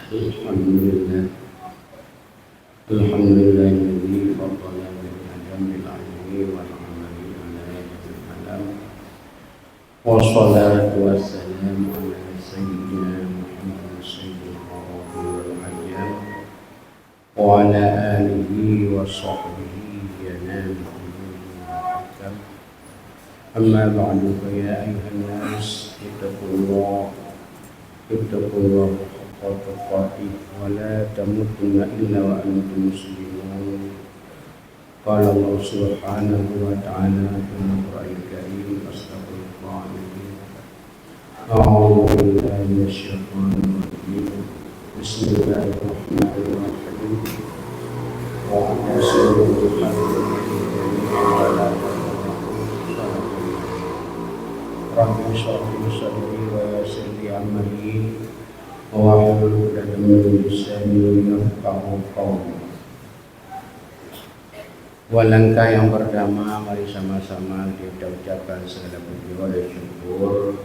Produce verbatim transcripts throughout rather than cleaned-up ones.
Alhamdulillah. Alhamdulillahilladzi faddala bani Adam bil ilmi wal amali ala jami'il alam. Wassalatu wassalamu ala sayyidina Muhammadin sayyidil arabi wal ajam, wa ala alihi wa sahbihi janabul ulum wal hikam. Amma ba'du, fa ya ayyuhan nas, ittaqullah, ittaqullaha haqqa tuqatih, wa la tamutunna illa wa antum muslimun. Qala Allah subhanahu wa ta'ala fil Qur'anil Karim, asdaqul qailin, a'udzu billahi minasy syaithanir rajim. Bismillahirrahmanirrahim. Wa anzalna Rabbi syrah li sadri wa yassir li amri, wa hlul 'uqdatam min lisani yafqahu qawli. Wan langkah nyang peurtama, mari sama-sama kita ucapkan segala puji dan syukur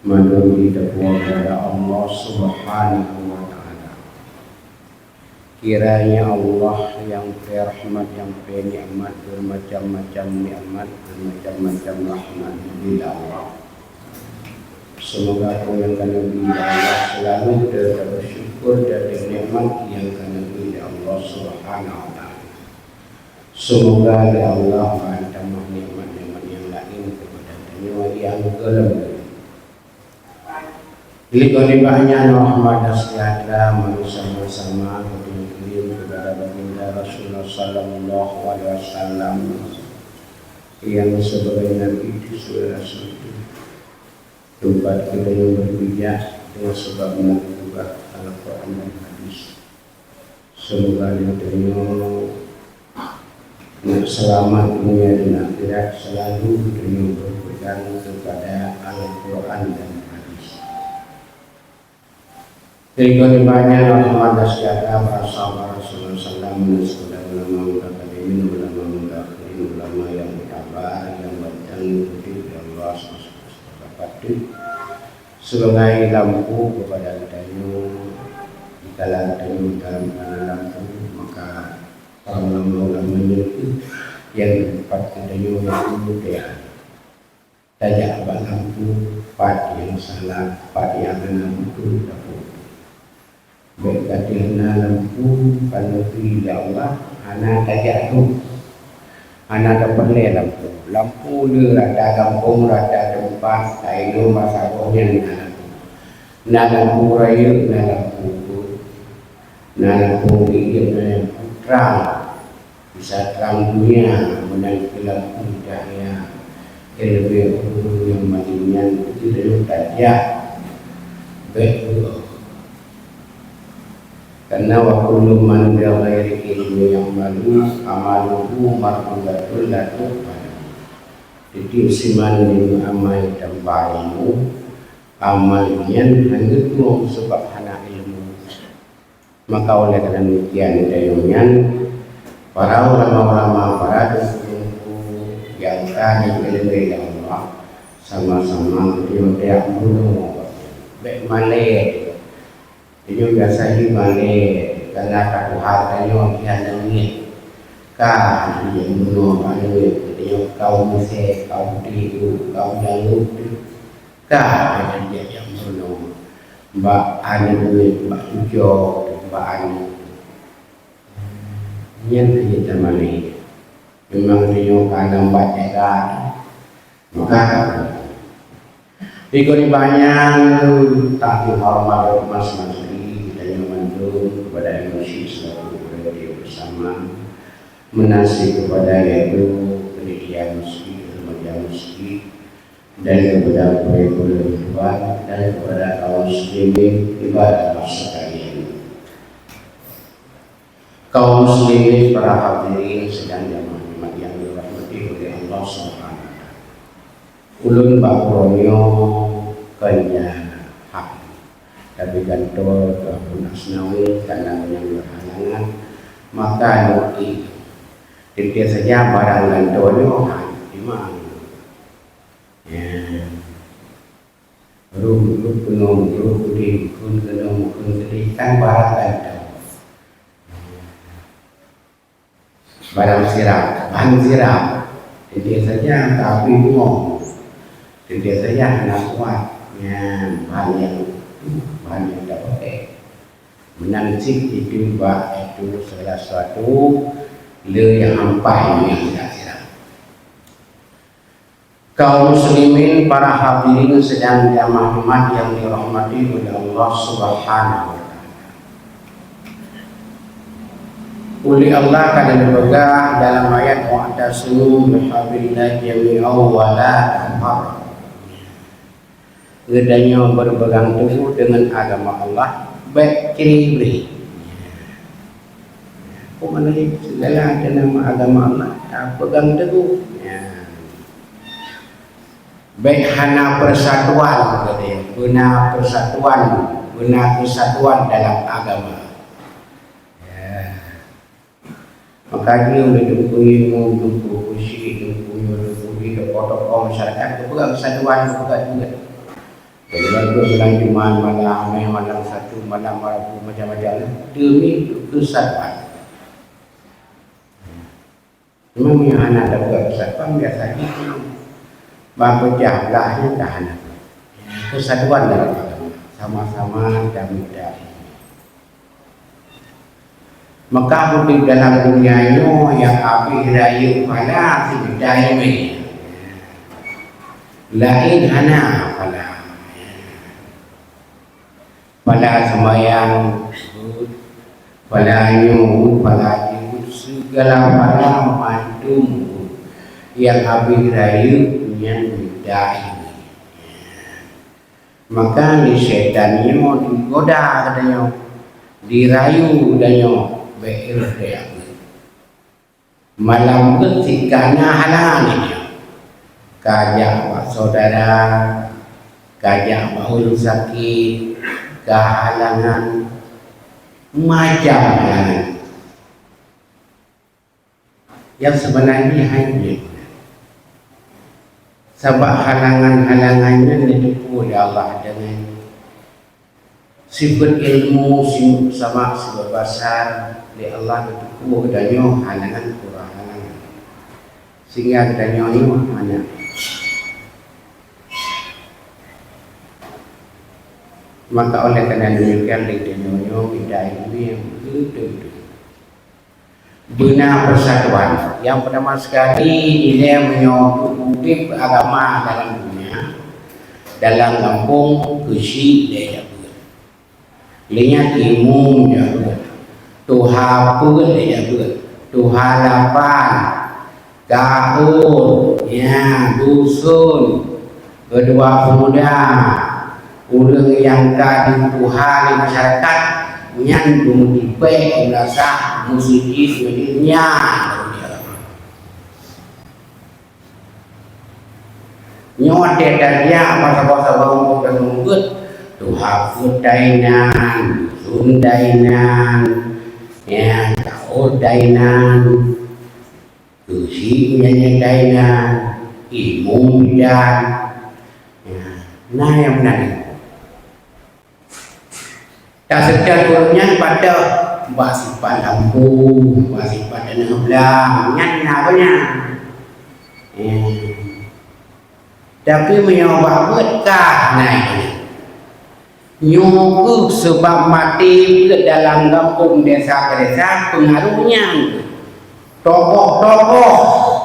mandum kita puja kepada Allah Subhanahu wa Ta'ala. Kiranya Allah nyang peurahmat, nyang peunikmat, bermacam-macam nikmat, bermacam-macam rahmat dari Allah. Semoga peue nyang ka neubri lé Allah selalu tabersyukur dan nikmat nyang ka neubri lé Allah Subhanahu wa Ta'ala. Semoga lé Allah bak tamah nikmat-nikmat nyang laén keupada tanyoe nyang gohlom. Likot nibak nyan, rahmat dan sejahtera mari sama-sama geukirim keupada Baginda Rasulullah sallallahu alaihi wasallam, nyang sebagai Nabi di seluruh rasul. Teumpat geutanyoe beupijak deungon sabab meunan peugah Al-Qur'an dan hadis. Semoga geutanyoe nak seulamat dunia dan akhirat, selalu geutanyoe berpegang kepada Al-Qur'an dan hadis. Jadi, kebanyakan ulama dan sejarah berasal dari Rasulullah sallallahu alaihi wasallam, dan sebagai ulama mutaqaddimin, ulama mutaakhirin, ulama yang berkabar, yang banyak diikuti oleh Allah subhanahu wa taala. Sebagai lampu kepada geutanyoe, dikala geutanyoe dalam keadaan lampu, maka para ulama-ulama nyoe yang tempat geutanyoe yang mulia. Tajak bak lampu, pat nyang salah, pat nyang hana beutôi tapeubuet. Bék gadoh na lampu ka neubri lé Allah, hana tajak dum. Hana tapeureulée lampu. Lampu le rata gampông, rata teumpat, tainong bak saboh nyan na lampu. Na lampu rayeuk, na lampu beuet. Na lampu iék, na lampu trang. Bisa trang dunia meunan keu lampu cahya. Keu leubeh ureuëng nyang madum nyan keuneuk tajak bék beuoh. Karena wa kullu man bi ghairi ilmin ya'malu, amaluhu mardudatun la tuqbalu. Tieb-tieb si man nyang amai tanpa ilmu, amai nyan hana geutueng sabab hana ilmu. Maka oleh karena demikian, dari nyan, para ulama-ulama, para teungku-teungku nyang ka neubri lé Allah, sama-sama geutanyoe tajak meurunoe. Bék malée. Tanyoe biasa jih malée, karena ka Tuhan tanyoe nyan leungit. Ka jih meurunoe bak leungit, tanyoe kaum Mesé, kaum Tidu, kaum Jalut. Ka jih nyang meurunoe bak aneuk, bak cucoe, bak aneuk. Nyan keuh jeuet tamalée. Memang tanyoe ka lambat jaga. Maka, di keulibayan takhir hormat mas-mas geutanyoe mandum kepada M C selaku panitia bersama, meunasih kepada yaitu panitia masjid, remaja masjid, dan kepada guru-guru tuan, dan kepada kaum muslimin ibadah sekalian. Kaum muslimin, para hadirin sidang jamaah Jumat yang dirahmati oleh Allah Subhanahu wa Taala. Ulôn bak uroe nyoe kon jak hak, tapi gantoe teungoh phon Asnawi karena nyang berhalangan, maka nyoe titip saja barang gantoe nyoe hak imam. Ya. Rhueng, rhueng keunong, rhueng keudeh, kheun keunong, kheun keudeh, kan barang ganteng. Barang sirap, ban sirap. Teuntèe saja ka abéh bungong. Teuntèe saja hana kuat. Nyan ban nyang, ban nyang tapakai. Meunan cit itu bak itu segala sesuatu le nyang ampai nyang sirap-sirap. Kaum muslimin, para hadirin sidang jamaah Jumat yang dirahmati oleh Allah Subhanahu wa Taala. Ulih Allah ka geupeugah dalam ayat, "Wa'tasimu bihablillahi jami'an wa la tafarraqu." Geutanyoe berpegang teguh dengan agama Allah, bék cre-bre. Peue makna jih? Segala ateueh nama agama Allah, tapegang teguh. Ya. Bék hana persatuan, kata dia. Beuna persatuan, beuna kesatuan dalam agama. Ya. Maka jeuem lé Teungku Imum, Teungku Keuchik, Teungku nyoe, Teungku jih, tokoh-tokoh masyarakat, geupeugah persatuan, geupeugah juga. Jadi, walaupun bulan Jumat malam, eh, malam Sabtu malam, walaupun macam-macam, demi persatuan. Memang yang hana ada buat persatuan, biasanya memang bapejah belah nyan ka hana. Persatuan dalam agama, sama-sama dan mudah. Maka udeb dalam dunia nyoe nyang habéh rayeuk phala sibeudai mé. Laén hana phala. Phala seumayang, phala nyoe, phala jih, segala phala mandum nyang habéh rayeuk nyan mitai. Maka lé syaitan nyoe digoda geutanyoe, dirayu geutanyoe bék rhoh tajak beuet. Malam beuet cit ka na halangan nyan. Ka jak bak syedara, ka jak bak ureueng sakét, ka halangan, macam halangan. Nyang seubeuna jih hai jeuet. Sabab halangan-halangan nyan neuteupeue lé Allah deungon sifeuet ilmu si-, sabab sifeuet basar lé Allah neuteupeue geutanyoe halangan kurang halangan. Sehingga geutanyoe nyoe hana. Maka oleh karena demikian, lé geutanyoe nyoe mita ileumèe nyang beutôi-beutôi. Beuna persatuan. Yang pertama sekali, ilèe meunyoe udeb agama dalam dunia, dalam gampông, keuchik lé jak beuet. Lé nyan imum jak beuet. Tuha peuet lé jak beuet. Tuha lapan, kaul, ya, dusun, ketua pemuda, ureueng nyang ka dituha lé masyarakat, nyan beumeuteupèe, meulasah, meuseujid, nyan. Nyoe watèe tajak basa-basa bangon dan meubeuet, tuha peuet tainan, dusun tainan, ya, kaul tainan. Keuchik nyan nyang tainan, imum bidan. Nah, na nyang meunan. Taseutôt ureueng nyan patot bak sipat lampôh, bak sipat tanoh blang, nyan na geuh nyan. Eh. Tapi meunyoe bak beuet ka na geuh nyan. Nyoe keuh seubab maté beuet dalam gampông, desa keu desa, peungaroh nyan. Tokoh-tokoh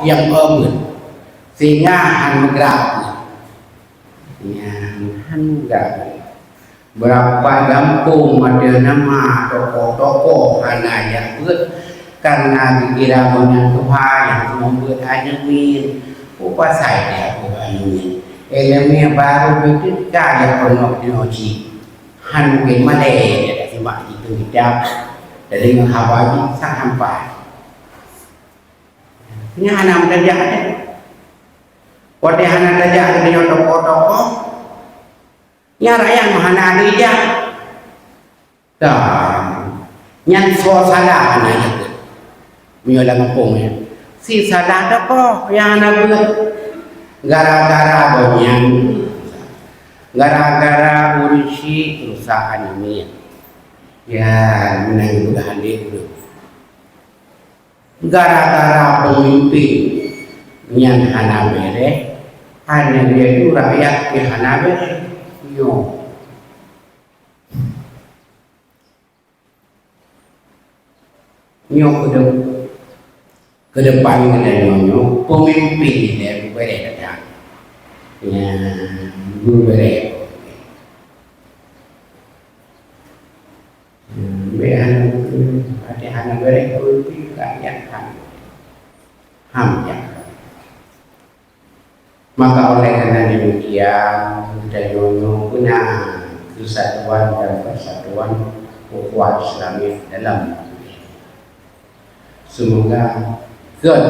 nyang beuet, sehingga han meugrak beuet. Nyan han meugrak beuet. Beurapa gampông ateueh nama tokoh-tokoh hana jak beuet, karena geukira gobnyan tuha nyang seumeubeuet aneuk miet. Peue pasai jak beuet aneuk miet? Ileumèe barô beutôi ka jak peurunoe nyoe cit. Han mungken malèe jak simak jipeugah kitab, tadeungoe haba jih sang hampai. Nyan hana meutajak teuh. Watèe hana tajak keu tokoh-tokoh, nyan rakyat meuhana geujak. Ka, nyan soe salah hana jeuet. Meunyoe lam gampông nyan, si salah tokoh nyang hana beuet. Gara-gara gobnyan, Gara-gara ureuëng syiek rusak aneuk miet. Ya, meunan geupeugah lé ureuëng. Gara-gara peumimpin nyang hana beuréh, hana lé rakyat pih hana beuréh. Nyoe. Nyoe keu deu-, keu depan geutanyoe nyoe, peumimpin ilée beubeuréh that. Nyan, beubeuréh. Nyan, bèk hana, até hana beuréh peumimpin rakyat ham. Ham jak. Maka oleh karena demikian, geutanyoe nyoe beuna keusatuan dan persatuan ukhuwah Islamiyah dalam. Semoga gét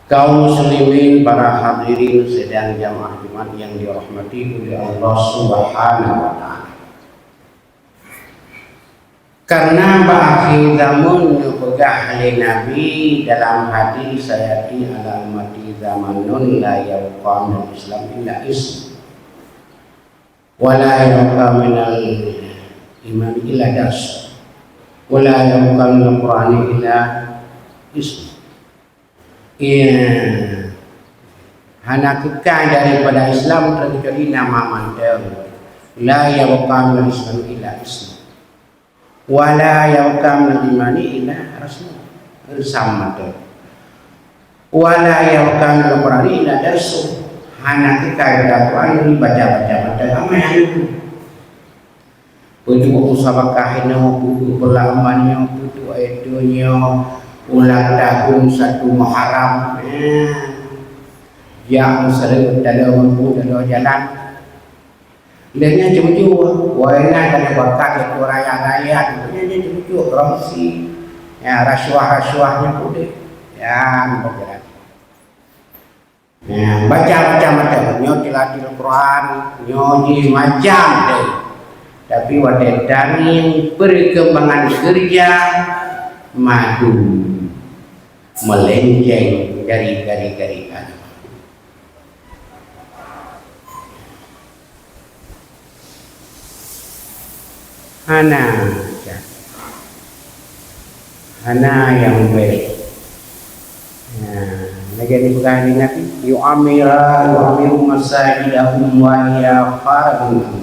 kaum muslimin, para hadirin sidang jamaah Jumat yang dirahmati oleh Allah Subhanahu wa Ta'ala. Karena bak akhé zaman neupeugah lé Nabi dalam hadis, "Sayati ala ummati zamanun la yabqa minal Islam illa ism, wa la yabqa minal iman illa das, wa la yabqa minal Qur'ani illa ism." Iya. Hana keukai daripada Islam teukecuali nama mantong. La yabqa minal Islam illa ism. Wa la yabqa minal imani illa rasm. Rasam mantong. Wa la yabqa minal Qur'ani illa darsu. Hana keukai daripada Quran kecuali baca-baca mantong. Ramai hana. Peuduek musabakah inoe, peuduek peulaman nyoe, peuduek itu nyoe, ulang tahun satu Muharram. Eh, jak meuseureuek taloe mampu taloe jalan. Lheueh nyan ceumeucue, wah, inan ka bakat itu raya-raya, lheueh nyan ceumeucue korupsi. Ya, rasuah-rasuah nyoe pun deh. Ya, nyoe baca-baca mantong. Nyoe tilawatil Quran, nyoe jih macam deh. Tapi watèe tangieng perkembangan keureuja maju meulenceng dari gari-gari agama. Hana, hana nyang mubarék. Nah, lagèe neupeugah lé Nabi, "Yu'amira, yu'amiru masajidahum wa hiya kharabun."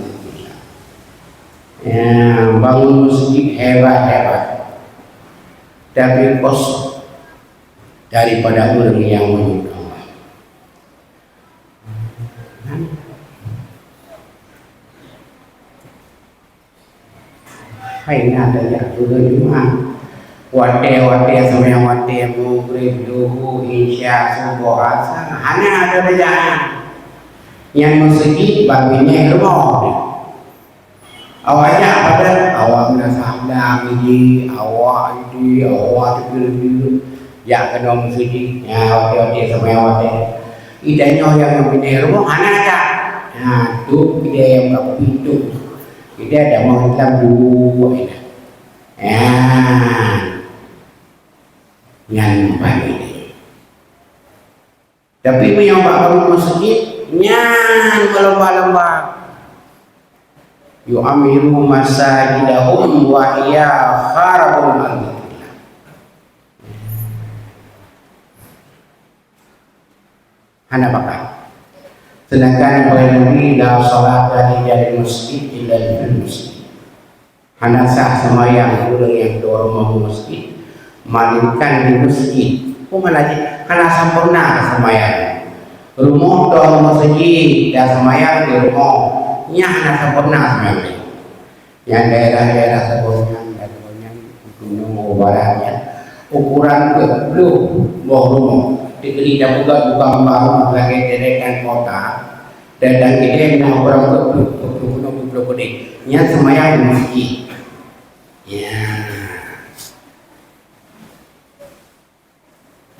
Ya, bangun masjid hebat-hebat, tapi kosong daripada ureuëng nyang meunyoe Allah. Hai na tajak turun Jumat. Watèe-watèe seumayang watèe, Maghrib, Zuhur, Isya, Suboh, Asar, hana ada tajak. Nyang meuseujid bak binéh rumoh. Awak jak padat, awak meunasah blang iji, awak iji, awak teupeu-teupeu. Jak keunoe meuseujid, nyan watèe-watèe seumayang watèe. Ida nyoe nyang binéh rumoh hana jak. Nah, tu ida nyang bak pintoe. Ida dak mau Islam dua ida. Nah, nyan bak ida. Tapi meunyoe bak bangon meuseujid, nyan meulomba-lomba. Yu'amiru masajidahum wa hiya kharabun an dzikrillah. Hana bakat. Sedangkan peugah Nabi, "La shalata li jaril masjid illa fil masjid." Hana sah seumayang ureuëng nyang tuwoe rumoh u masjid, melainkan di masjid. Peue makna jih? Hana sampoereuna seumayang. Rumoh tuwoe u masjid, dan seumayang di rumoh, nyan hana sampoereuna seumayang. Nyang daerah-daerah saboh nyan, saboh nyan, gunong, barat nyan, ukuran peuet ploh boh rumoh. Dikeue tapeugah bukan rumoh lagèe deretan kota, dan, dan keudeh na ureuëng peuet ploh, peuet ploh gunong, peuet ploh keudeh. Nyan seumayang di masjid. Ya.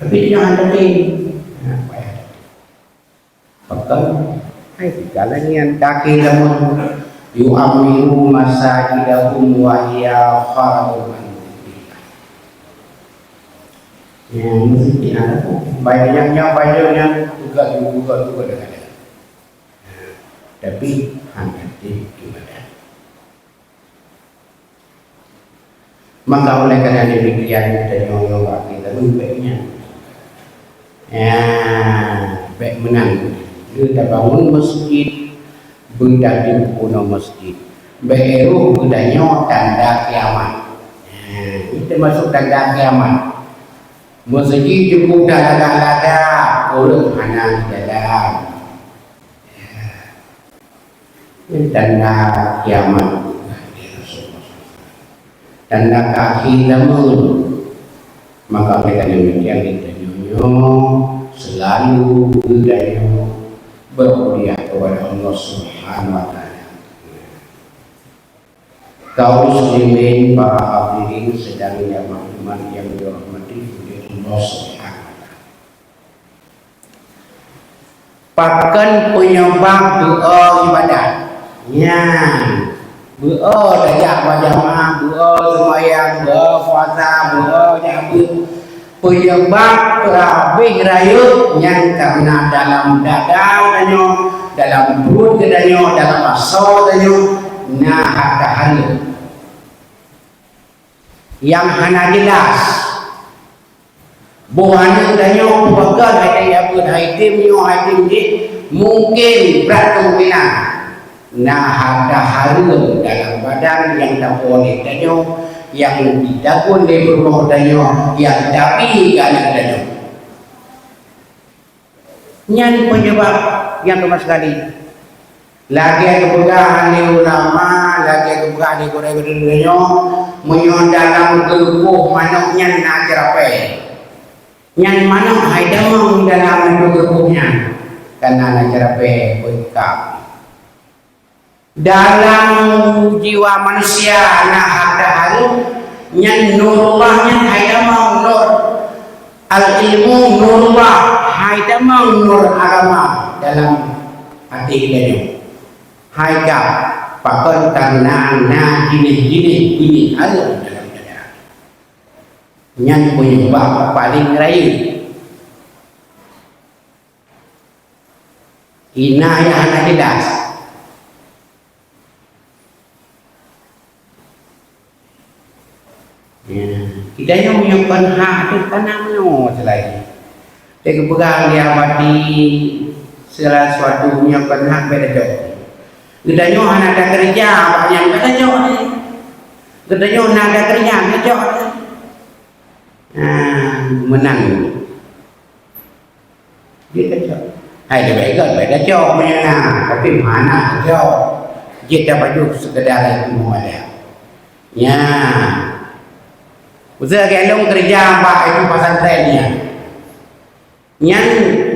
Tapi nyoe hana teuntèe. Nah, payah. Pakon? Hai, segala nyan kaki lamun yu'amiru masajidahum wa hiya kharabun an dzikrillah. Ya, mesti ada tu. Baik, nyang, nyang baca nyang juga, juga, juga, juga dengan dia. tapi hana teuh ibadat. Maka oleh karena demikian, tanyoe nyoe bak kita pun baik nyan. Ya, baik meunan. Dia tabangun masjid, beutadeuh keunoe masjid. Bèk éh roh geutanyoe tanda kiamat. Nah, nyan teumasok tanda kiamat. Meuseujid jeuet lagak-lagak, ureueng hana di dalam. Nyan tanda kiamat. Tanda akhé zaman. Maka oleh karena demikian, geutanyoe nyoe selalu geutanyoe beruliah kepada Allah Subhanahu wa Taala. Kaum muslimin, para hadirin sidang jamaah Jumat yang dirahmati oleh Allah Subhanahu wa Taala. Pakon penyebab beuo ibadat? Nyan, beuo tajak bak jamaah, beuo seumayang, beuo puasa, beuo jak beuet. Penyebab peurabeh rayeuk nyan karena dalam dada tanyoe, dalam pruet geutanyoe, dalam asoe tanyoe na hareuta hareuem nyang hana jelas. Boh aneuk tanyoe peugah hai teuh ya beuet, hai tem nyoe, hai tem jih, mungken brat kemungkinan na hareuta hareuem dalam badan nyang tapuwoe lé tanyoe, nyang jitagun lé peurumoh tanyoe, nyang tabi keu aneuk tanyoe. Nyan penyebab nyang keumah sekali. Lagèe geupeugah lé ulama, lagèe geupeugah lé gurèe-gurèe nyoe, meunyoe dalam geureupoh manok nyan na ceurapèe, nyan manok hai tamong dalam geureupoh nyan, kana na ceurapèe beukab. Dalam jiwa manusia na hareuta hareuem, nyan nurullah nyan hai tamong nur. Al-ilmu nurullah, hai tamong nur agama dalam até geutanyoe. Hai ka, pakon karena na jinéh-jinéh beunih hareuem dalam dada. Nyan penyebab paleng rayeuk. Inan nyang hana jelas. Ya, geutanyoe meunyoe kon hak teuh kana meunyoe seulagi. Teuh geupeugah lé Abati segala sesuatu meunyoe kon hak bèk tacok. Geutanyoe hana takeureuja bak nyang ka tacok. Geutanyoe na takeureuja tacok. Nah, meunan. Jeuet tacok. Hai, leubeh gèt bèk tacok meunyoe na, tapi hana tacok. Jeuet tapajoh seukeudara ilmu adat. Nyan. Useuh lagèe lôn keureuja bak ilmu pesantren nyan. Nyan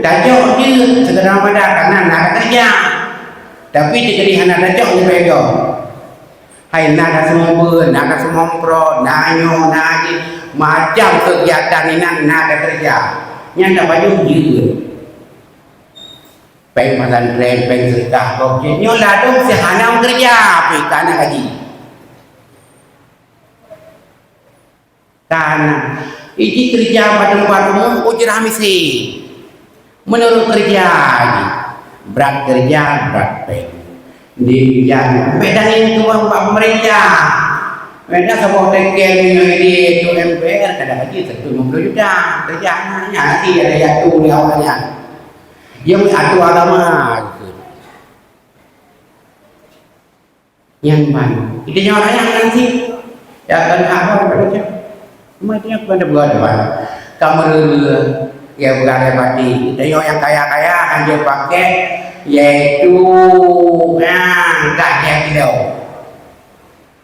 tacok jeuet seukeudara mada, karena na keureuja. Tapi teukeudi hana tacok leubeh gèt. Hai, na ka seumeubeuen, na ka seumeuprot, na nyoe, na jih, macam keugiatan inan na takeureuja. Nyan tapajoh jeuet. Péng pesantren, péng seudeukah, gob jeuet. Nyoe ladôm si hana meukeureuja, pih ka na gaji. Kana, iji keureuja bak teumpat umum ujeurah miseue. Meunurot keureuja jih, brat keureuja, brat péng. Di keureuja beda ngon tukang bak peumeurintah. Beda saboh teuken nyoe di tu M P R kadang gaji satu lima puluh juta. Keureuja nyan si ada jatuh di awak nyan. Dia meuatur agama gitu. Nyan ban. Geutanyoe rakyat nyan cit. Ya kan, apa, apa, apa. Cuma dia bukan ada buat apa. Kamu dulu, ya, bukan ada mati. Geutanyoe nyang kaya-kaya, hanya pakai, yaitu, nah, gak dia kilo.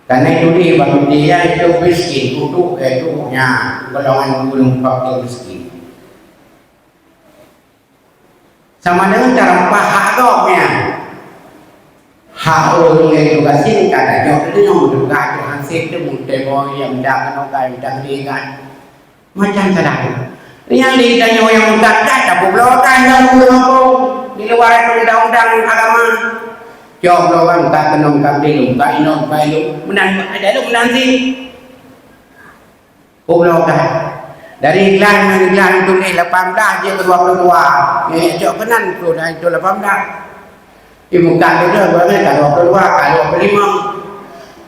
Karena itu dia, bang, dia itu miskin, untuk, yaitu, ya, golongan belum fakir miskin. Sama dengan cara pahak gobnyan. Hak ureueng nyang tugasin ka tanyoe teuh nyoe meutugas tu hansét teuh meuntée boh nyang mita keunoe kai mita keudeh kai. Macam salah tu. Nyang di tanyoe nyang meutugas kai tapubloe kai nyang ureueng kampung di luar undang-undang agama. Cok bloe ka keunoe ka keudeh ka inong ka ilong meunan ada lom meunan sih. Peuloh dah. Dari iklan, iklan tuléh lapan belas jeuet keu dua puluh dua. Nyoe cok keunan tu dah itu lapan belas. Di muka tu dah, kalau keluar, kalau kelima.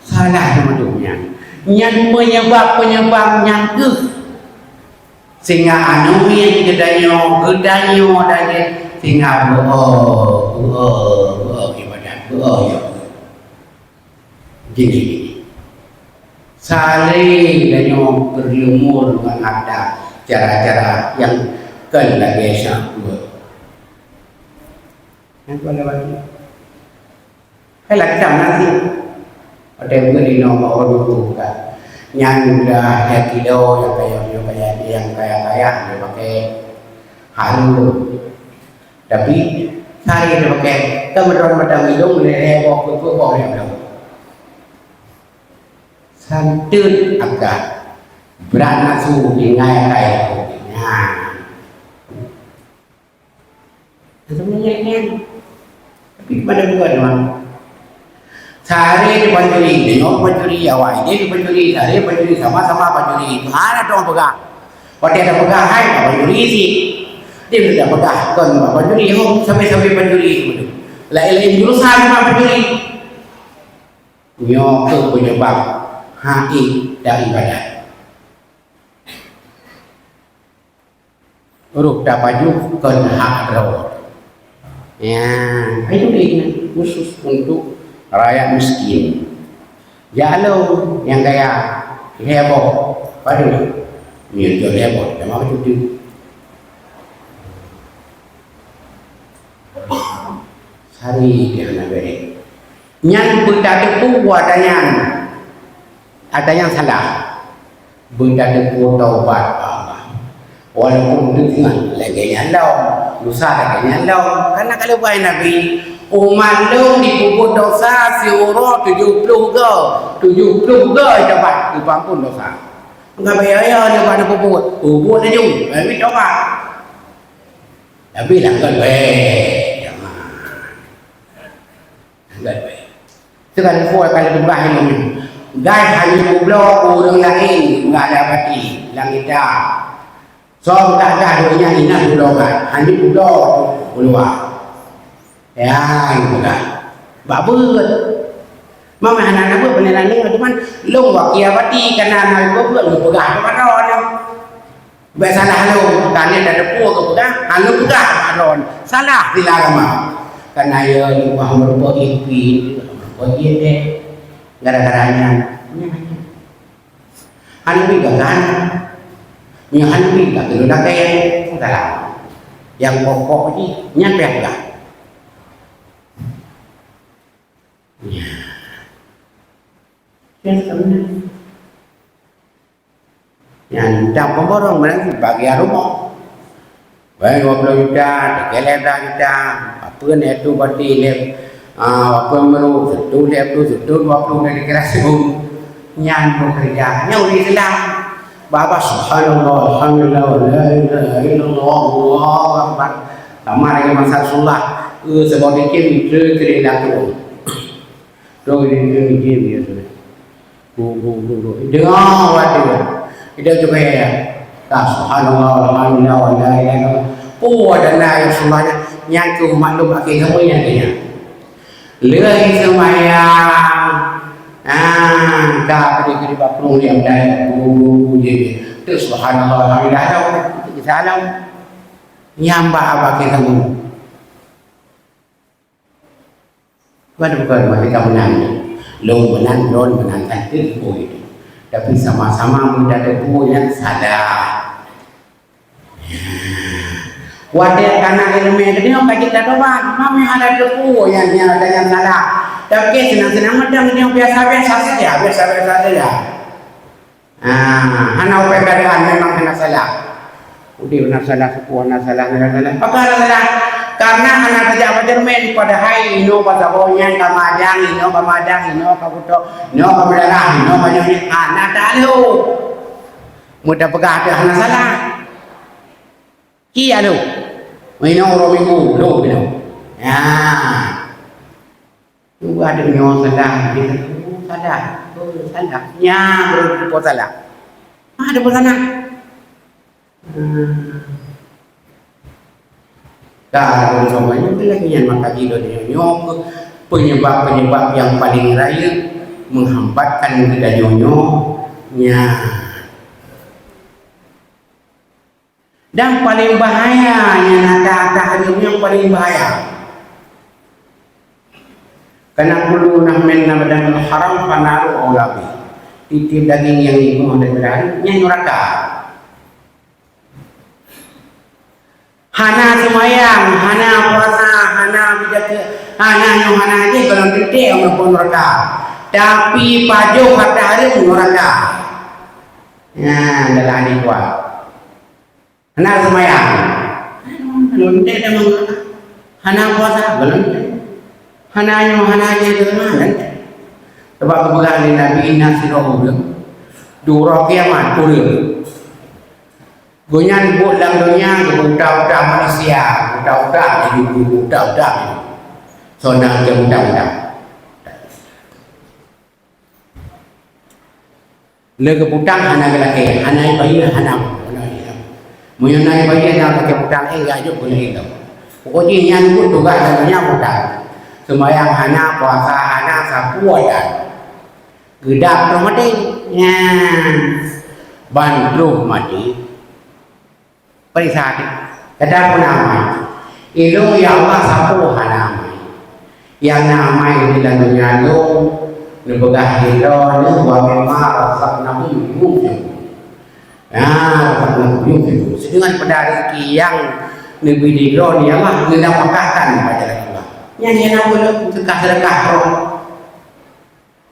Salah teuma tu nyan. Nyan penyebab-penyebab nyan keuh. Sehingga anu nyan geutanyoe, geutanyoe dan nyan. Sehingga beu-o, beu-o, beu-o ibadat, beu-o ya. Jadi, saling tanyoe berlumur ngon harta cara-cara nyang kon lagèe sapeue. Nyang kon lewat. Hai lah kita nasi. Ada pun di nomor orang dulu kan. Nyang udah ya kilo, nyang kaya, nyang kaya, nyang kaya-kaya, dia pakai harum. Tapi sehari dia pakai, kan meudroe mata minum, lé-lé boh kuku, boh lé boh. Santeut agak berat nafsu tinggai kai. Nah. Nafsu nyan. Tapi pada bukan, memang. Sehari dia pancuri, tengok pancuri, awak ini dia pancuri, sehari pancuri, sama-sama pancuri. Tuhan ada orang pegang. Watèe tapeugah hai bak pancuri cit. Dia tapeugah kon bak pancuri, oh, sabe-sabe pancuri. Laén-laén jurusan bak pancuri. Nyoe keuh peunyeubab hati dan ibadat. Roh tapajoh kon hak droe. Ya, itu dia khusus untuk rakyat miskin. Jak lôn nyang kaya lhèe boh. Padum? Nyoe lhèe boh, dah mah cuti. Sehari dia hana bèrèh. Nyan beutateupeue ata nyan. Ata nyan salah. Beutateupeue taubat bak Allah. Walaupun deungon lagèe nyan lom, lusa lagèe nyan lom. Karena ka lheueh Nabi, umat lôn jipeubuet desya siuroe tujoh ploh goe, tujoh ploh goe taubat, geupeuampôn desya. Enggak payah ya, dia pada peubuet. Peubuet laju, tapi taubat. Tapi langgar bae. Jangan. Langgar bae. Sekarang pun akan lebih baik lagi. Gai hanya publoe ureueng laén, enggak ada pati. Langit dah. Som tak dah dunia inah publoe gai. Hanya publoe keluar. Ya, itu dah. Bak beuet. Memang hana-hana beuet, beuna na nyoe, cuman lôn wak kiabati kana na beuet, lôn peugah bak droe nyoe. Bèk salah lôn, tanyoe tateupeue geupeugah, han lôn peugah bak droe. Salah sila agama. Kana ya, lôn wah meureumpok ié pih, meureumpok ié deh. Gara-gara nyan. Hana bri gagan. Nyan hana bri gagan lôn lakèe. Salah. Nyang pokok jih, nyan payah peugah. Nyan. Nyan, dan pemborong meunan bagian rumoh. Baik dua puluh juta, tiga belas juta, apa ni tu berarti leh, ah, apa meru, satu leh tu, satu dua puluh dari kira sibuk. Nyan bekerja, nyan orang Islam. Baba subhanallah, alhamdulillah, la ilaha illallah, Allahu akbar. Sama dengan masa Rasulullah, eh, sebab dikit, itu kira dah tu. Dong di dunia ni dia biasa. Bu, bu, bu, bu. Dengar waktu. Kita cuba ya. Tak subhanallah, alhamdulillah, wa la ilaha illallah. Oh, ada na yang sembahnya. Nyangkut maklum akhir zaman yang dia. Lagi sembahyang. Ah, dah pergi ke di bakrung yang dah. Bu, bu, bu, dia. Tu subhanallah, alhamdulillah. Salam. Nyambah abah kita bu. Mana bukan merdeka menang. Lôn menang, lôn menang kan tu pun. Tapi sama-sama muda debu yang salah. Watèe kana ileumèe geutanyoe ka jeuet tatobat, mami hana debu yang, yang ada yang salah. Tapi senang-senang mantong geutanyoe biasa-biasa saja, biasa-biasa saja. Ah, hana upai keadaan memang hana salah. Udép hana salah, suku hana salah, hana salah. Apa hana salah? Karena hana tajak baca rumen, padahai inoe ka saboh nyan ka madang, inoe ka madang, inoe ka butok, inoe ka meudarah, inoe ka nyoe, hana taklok. Meuta peugah teuh hana salah. Ki anu. Inoe uroe Minggu, lhok inoe. Ya. Dua ada nyoe salah, dia kata, "Oh, salah. Oh, salah." Nya, baru dia buat salah. Ah, dia buat salah. Hmm. Ka lôn soe nyoe lagèe nyan, maka jih lôn nyoe, nyoe kheueh penyebab-penyebab nyang paleng rayeuk menghambatkan geutanyoe nyoe nyan. Dan paleng bahaya nyan, ata-ata nyoe nyang paleng bahaya. Kana kullu lahmin nabata minal haram fanaru aula bih. Tiep-tiep daging nyang jinoe daripada hareuem nyan nuraka. Hana seumayang, hana puasa, hana beuzakeuet, hana nyoe, hana jih, golom teuntèe meureumpok nuraka. Tapi pajoh hareuta hareuem nuraka. Nyan adalah hadis kuat. Hana seumayang, golom teuntèe nuraka. Hana puasa, golom teuntèe. Hana nyoe, hana jih, golom teuntèe. Sabab geupeugah lé Nabi, "Inna sirah ureueng, di uroe kiamat ureueng." Gobnyan buet lam donya geupeugah-peugah manusia, geupeugah-peugah laju, geupeugah-peugah laju. Soe na geupeugah-peugah. Le geuputang hana geulakèe, hana ibayeue, hana, hana ibayeue. Meunyoe na ibayeue, na lakèe putang, eh, geujok keu laén lom. Pokok jih nyan buet tugaih lam donya putang. Seumayang hana, puasa hana, sapeue hana. Geudap troh maté. Nyan. Ban troh maté. Peuriksa até. Gata peue na amai? Ilôn, ya Allah, sapeue hana amai. Nyang na amai di lam donya lôn, neupeugah sidroe, "Wa mimma razaqnahum yunfiqun." Nah, razaqnahum yunfiqun. Sideungon peue rezeki nyang neubri lé droe, ya Allah, neunafakahkan bak jalan Allah. Nyan, nyan na peue? Sedekah-sedekah roh.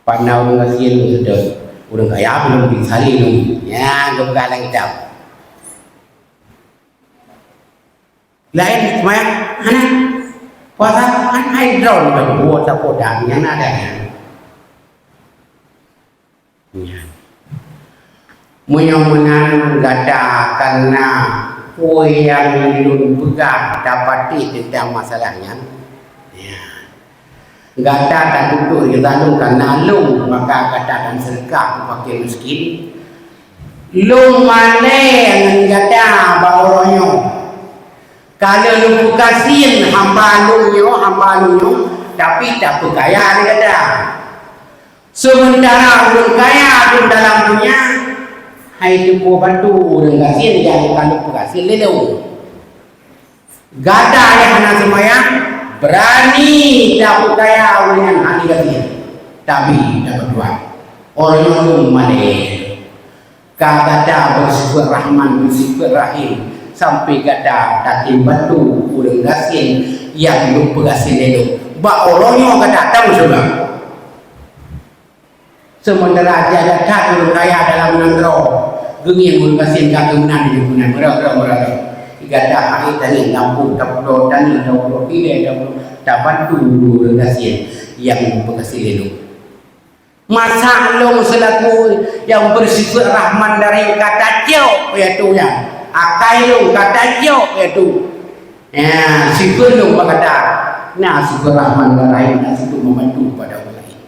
Padahai ureueng gasien seudeh, ureueng kaya belom bisa lé nunggu. Nyan geupeugah lam kitab. Laén seumayang hana, puasa hana, hai droe bak buet sapeue dan nyang na dan nyan. Nyan. Meunyoe meunan gata kana peue nyang lôn peugah tapatéh teuntang masalah nyan, ya. Gata tatutoe geutanyoe kana lôn, maka gata akan seudeukah keu fakir miskin. Lôn malèe ngon gata bak uroe nyoe. Ka lheueh lôn peugasien hamba lôn nyoe, hamba lôn nyoe, tapi tapeukaya lé gata. Seumeuntara ureueng kaya di dalam donya, hai teupeu bantu ureueng gasien nyang ka lheueh peugasien lé lôn. Gata nyang hana seumayang, beurani tapeukaya ureueng nyang hana gasien. Tapi, tapeudua, uroe nyoe lôn malèe. Ka gata beusifeuet Rahman, beusifeuet Rahim, sampai gata tatem bantu ureueng gasien nyang lheueh peugasien lé lôn. Bak uroe nyoe gata tameusyeuruga. Seumeuntara jih that ureueng kaya dalam nanggroe, geungieng ureueng gasien ka keunan di meunan, meurah-rah, meurah-rah. Gata hai tanyoe lampôh, tapeuduek tanyoe, tapeuduek ilèe, tapeuduek, tabantu ureueng gasien nyang lheueh peugasien lé lôn. Masa lôn seulaku nyang beusifeuet Rahman Rahim ka tacok, yaitu nyan. Akai lôn ka tacok, yaitu. Ya, sifeuet lôn bak gata. Na sifeuet Rahman Rahim, na sifeuet membantu pada ureueng laén.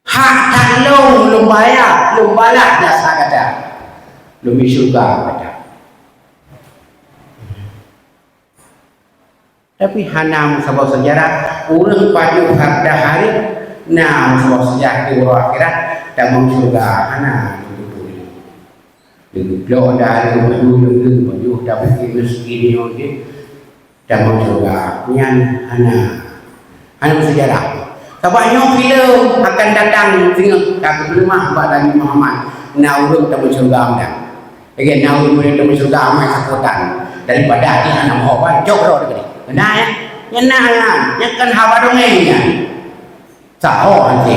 Hak that lôn, lôn bayar, lôn balas jasa gata. Lôn bri syeuruga gata. Tapi hana meusaboh seujarah, ureueng pajoh hareuta hareuem na meusaboh seujarah di uroe akhirat, tamong syeuruga hana. Leuglok dah hareuem pajoh, leuglok pajoh, tapi miskin nyoe jih tamong syeuruga. Nyan hana, hana meusajarah. Sabab nyoe filem akan datang singoh ka geupeuleumah bak Nabi Muhammad, na ureueng tamong syeuruga meunan. Lagèe na ureueng tamong syeuruga amai sapotan, daripada jih hana meuho ban, jok droe teuh. Beuna, ya? Nyan na nyan, nyan kan haba dongeng nyan. Saho hanse.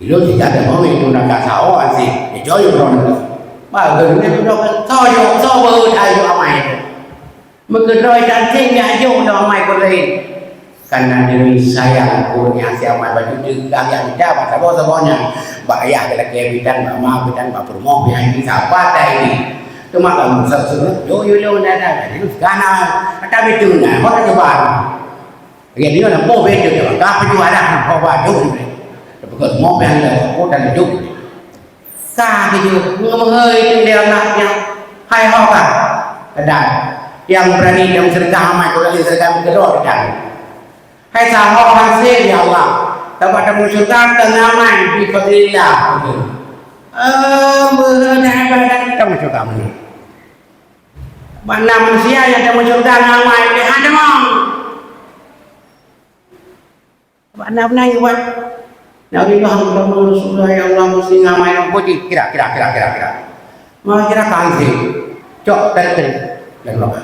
Ilôn sijak deungoe itu na ka saho hanse. Jok droe teuh. Ba geuh nyan droe, soe jok, soe beuet hai jok amai. Meukeudroe cantik nyan jok lom amai keu laén. Kana demi sayang ureueng nyang siap mat baju teuk, ka jak mita bak saboh-saboh nyan. Bak ayah geulakèe bidan, bak ma bidan, bak peurumoh bidan, sapa tai ni. Teuma kamoe seuôt-seuôt, yo, yo, yo, dah, dah, dah. Kana, ata bitung na, hot ata ban. Lagèe nyoe na, boh bèe teuk, ka peujuah dah, na, hot bak jok. Tapi keu rumoh bidan, dah, hot dan jok. Ka geujok, ngeumeuhôi teuh lé aneuk nyan, hai ho ka, keudan. Nyang beurani nyang seudeukah amai, keu lagèe seudeukah meukeudroe dan hai saho hase, ya Allah, tabak tamong syeuruga teungamai bi fadlillah. Eh, beureunah ibadat tamong syeuruga meunan. Bak na manusia nyang tamong syeuruga ngamai pih hana tamong. Bak na beuna iwat. Nabi Muhammad Rasulullah, ya Allah, mesti ngamai lam puji. Kira, kira, kira, kira, kira. Mau kira kan sih. Cok, tarik, tarik. Dan maka.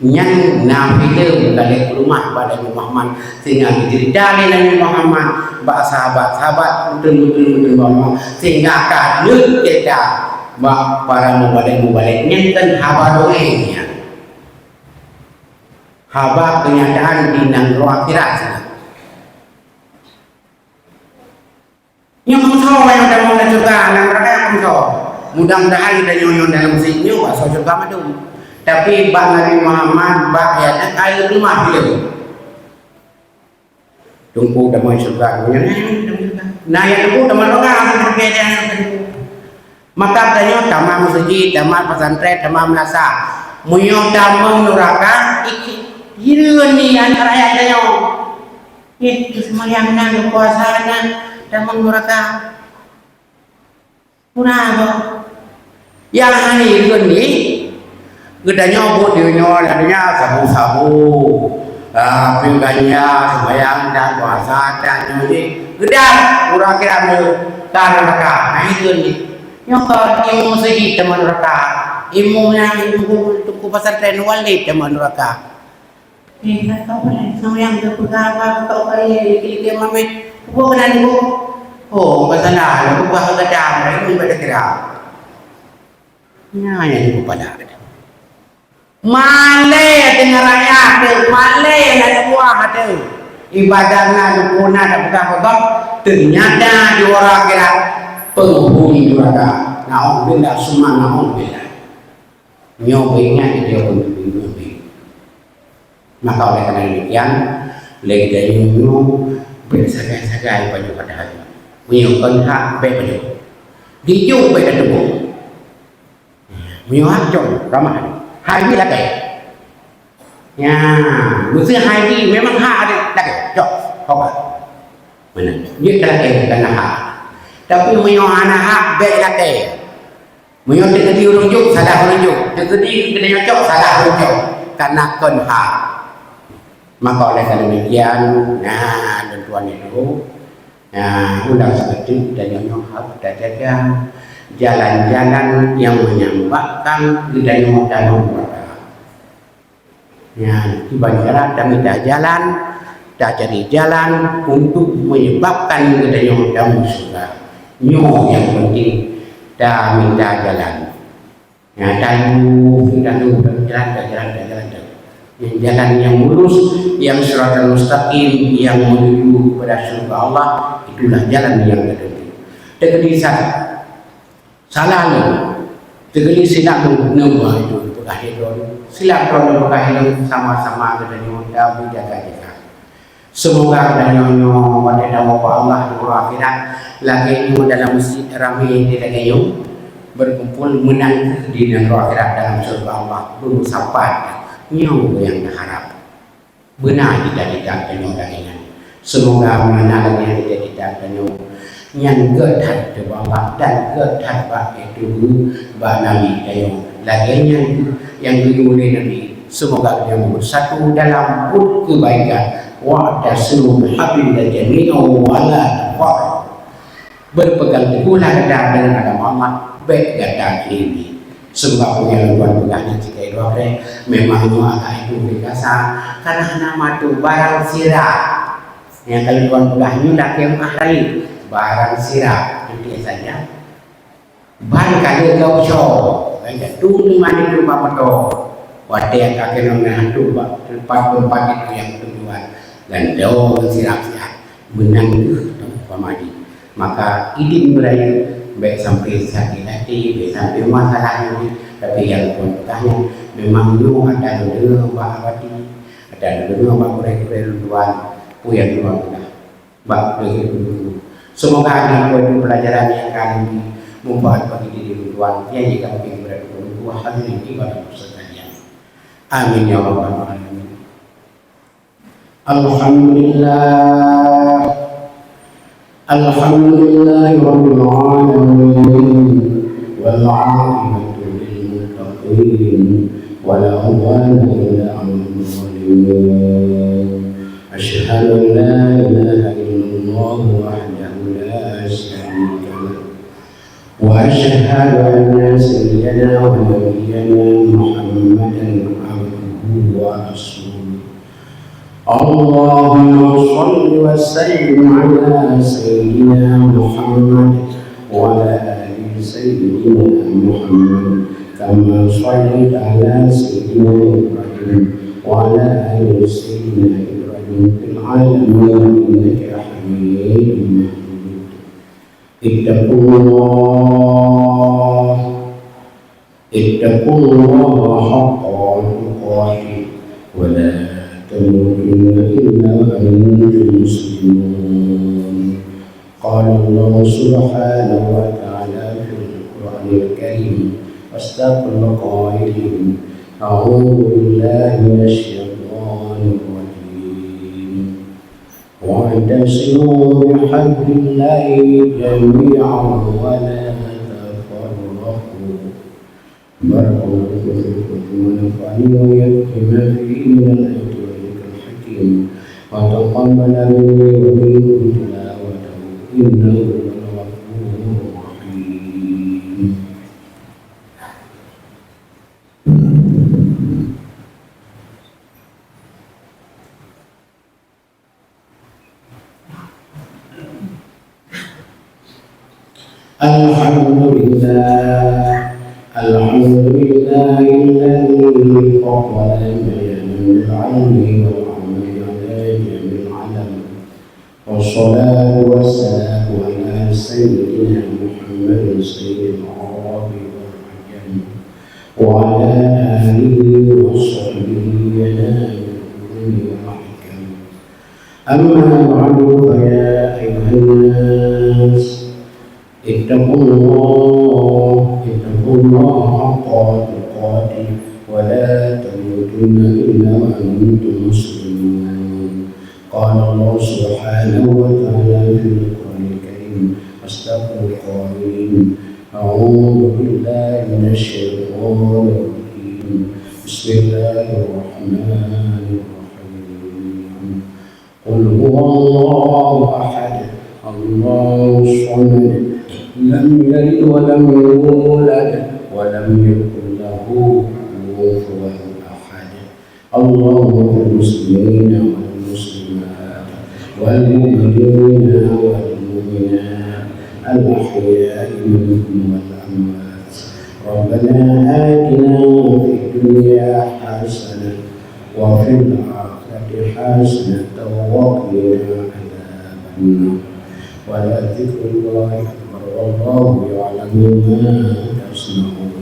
Nyan na filem kalek rumah bak Nabi Muhammad, sehingga dicerita lé Nabi Muhammad bak sahabat-sahabat, beutôi-beutôi, beutôi-beutôi, sehingga ka lheueh cerita bak para mubalek-mubalek. Nyan kan haba dongeng nyan. Haba keunyataan di nanggroe akhirat sinan. Nyoe meunyoe nyang tamong lam syeuruga, lam neuraka nyang meunyoe. Mudah-mudahan geutanyoe nyang dalam sik nyoe bak syeuruga mandum. Tapi bak Nabi Muhammad, bak ayat nyan ka leumah lé. Teungku tamong syeuruga, nyoe nyan tamong syeuruga. Nah, nyang teungku tamong neuraka, seperti yang tadi. Maka tanyoe tamong meuseujid, tamong pesantren, tamong meulasah. Meunyoe tamong neuraka, ikheun ni aneuk rakyat tanyoe. Eh, seumayang na, puasa na, tamong neuraka. Murah boh. Nyang hana ikheun ni, geutanyoe buet di nyoe, lam donya sabu-sabu, ah, piep ganja, seumayang dan puasa dan nyoe jih. Geudah, ureueng akhirat nyoe ka neuraka. Nah, ikheun ni. Nyoe ka ilmu seuji teuma neuraka. Ilmu nyang ilmu teungku pesantren wali teuma neuraka. Eh, tak tahu lah. Seumayang geupeugah apa, tak tahu kali, laki-laki mamai. Bukan ada, Bu. Oh, bukan salah. Bukan salah. Bukan salah. Nyan nyang kepala. Malèe teungoh raya teuh, malèe aneuk buah teuh. Ibadat na, leumpah na, tapeugah-peugah, teunyata di uroe akhirat penghuni neuraka. Naudzubillah, summa naudzubillah. Nyoe beuingat di dia pun. Maka oleh karena demikian, lé geutanyoe nyoe bèk sagai-sagai pajoh padahai. Meunyoe kon hak, bèk pajoh. Dijok bèk tateupeue. Meunyoe hak, cok ramah. Hai jih lakèe. Nyan, meusé hai jih memang hak ada lakèe. Cok, coba. Mana? Jeuet lakèe kana hak. Tapi meunyoe hana hak, bèk lakèe. Meunyoe teukeudi ureueng jok, salah ureueng jok. Teukeudi geutanyoe cok, salah ureueng cok. Kana kon hak. Maka oleh karena demikian, nah, lôn tuan itu, nah, ulang sakeudeuek, geutanyoe nyoe harôh tajaga jalan-jalan nyang menyebabkan geutanyoe tamong neuraka. Nyan, kiban cara tamita jalan, tacari jalan untuk menyebabkan geutanyoe tamong syeuruga. Nyoe nyang penting, tamita jalan. Nyan, talu, talu, tajalan, tajalan, tajalan, tajalan. Nyan jalan nyang mulus, nyang siratal mustaqim, nyang menuju kepada syeuruga Allah, itulah jalan nyang tertentu. Teukeudi sa- Salah lom. Teukeudi silap lom, neuba itu peugah lé droe. Silap droe neupeugah lé, sama-sama geutanyoe tajaga-jaga. Seumoga geutanyoe nyoe watèe tawoe bak Allah di uroe akhirat, lagèe nyoe dalam meuseujid ramé lagèe nyoe, berkumpul meunan di nanggroe akhirat dalam syeuruga Allah, beumeusapat. Nyoe nyang taharap. Beuna cita-cita tanyoe lagèe nyan. Seumoga meunan lagèe nyan cita-cita tanyoe. Nyan gèt that teuh bak Allah dan gèt that bak itu bak Nabi tanyoe. Lagèe nyan nyang geuyue lé Nabi. Seumoga tanyoe beusatu dalam buet keubaikan. Wa'tasimu bihablillah jami'an wa la tafarraqu. Berpegang teguhlah gata deungon agama Allah, bèk gata kiri. Sebab peue nyang lôn tuan peugah nyan sikali dua kali, memang nyoe agak itu beurit kasa, karena hana matu barang sira. Nyang ka lôn tuan peugah nyoe lakèe meuah rayeuk, barang sira, inti saja. Ban ka lheueh gau co, kan, tu teuma neuteurimong moto. Watèe ka keunong ngon hantu bak teumpat-teumpat itu nyang tujuan, dan jauh sira-sira. Meunan keuh teuma pamali. Maka idin beurayeuk, bèk sampai sakét até, bèk sampai masalah nyoe. Tapi nyang lôn peugah nyan, memang nyoe ata lôn deungoe bak awak, ata lôn deungoe bak gurèe-gurèe lôn tuan, peue nyang lôn peugah. Bak gurèe lôn tuan. Seumoga nyan peue pelajaran nyang ka lôn bri, manfaat bagi diri lôn tuan. Nyan jih ka mungkin gurèe lôn tuan. wa hadirin ibadah sekalian. Amin ya rabbal alamin. Alhamdulillah. Alhamdulillahirabbil alamin. Wal aqibatu lil muttaqin. Wala udwana illa 'alal zalimin. Asyhadu an la ilaha illallah wahdahu la syarika lah. Wa asyhadu anna sayyidana wa nabiyyana Muhammadan abduhu wa rasuluh. Allahumma shalli wa sallim ala sayyidina Muhammad wa ala ali sayyidina Muhammad, kama shallaita ala sayyidina Ibrahim wa ala ali sayyidina Ibrahim fil alamin innaka Hamidum Majid. Ittaqullah. Ittaqullaha haqqa tuqatih wa la tamutunna illa wa antum muslimun. Qala Allah subhanahu wa ta'ala fil Qur'anil Karim, asdaqal qailin, a'udzu billahi minasy syaithanir rajim. Wa'tasimu bihablillahi jami'an wa la tafarraqu. Barakallahu fikum wa nafa'ani wa iyyakum bima fihi minal ayati wa dzikril hakim. Wa taqabbala minni wa minkum tilawatahu innahu huwal ghafurur rahim. Alhamdulillah. Alhamdulillahilladzi faddala bil ilmi wal amali ala jami'il alam. Wassalatu wassalamu ala sayyidina Muhammadin sayyidil arabi wal ajam. Wa ala alihi wa sahbihi wa man walah. Amma ba'du, fa ya ayyuhan nas, ittaqullah, ittaqullaha haqqa tuqatih wa la tamutunna illa wa antum muslimun. Qala Allah subhanahu wa ta'ala fil Qur'anil Karim, asdaqal qailin, a'udzu billahi minasy syaithanir rajim. Bismillahirrahmanirrahim. Qul huwallahu ahad, Allahus samad, lam yalid wa lam yulad, wa lam yakul lahu kufuwan ahad. Allahumma ighfir lil muslimina wal muslimat, wal mu'minina wal mu'minat, al ahya'i minhum wal amwat. Rabbana atina fid dunya hasanah wa fil akhirati hasanatan wa qina adzabannar. Wa la dzikrullahi akbar, wallahu ya'lamu ma tasna'un.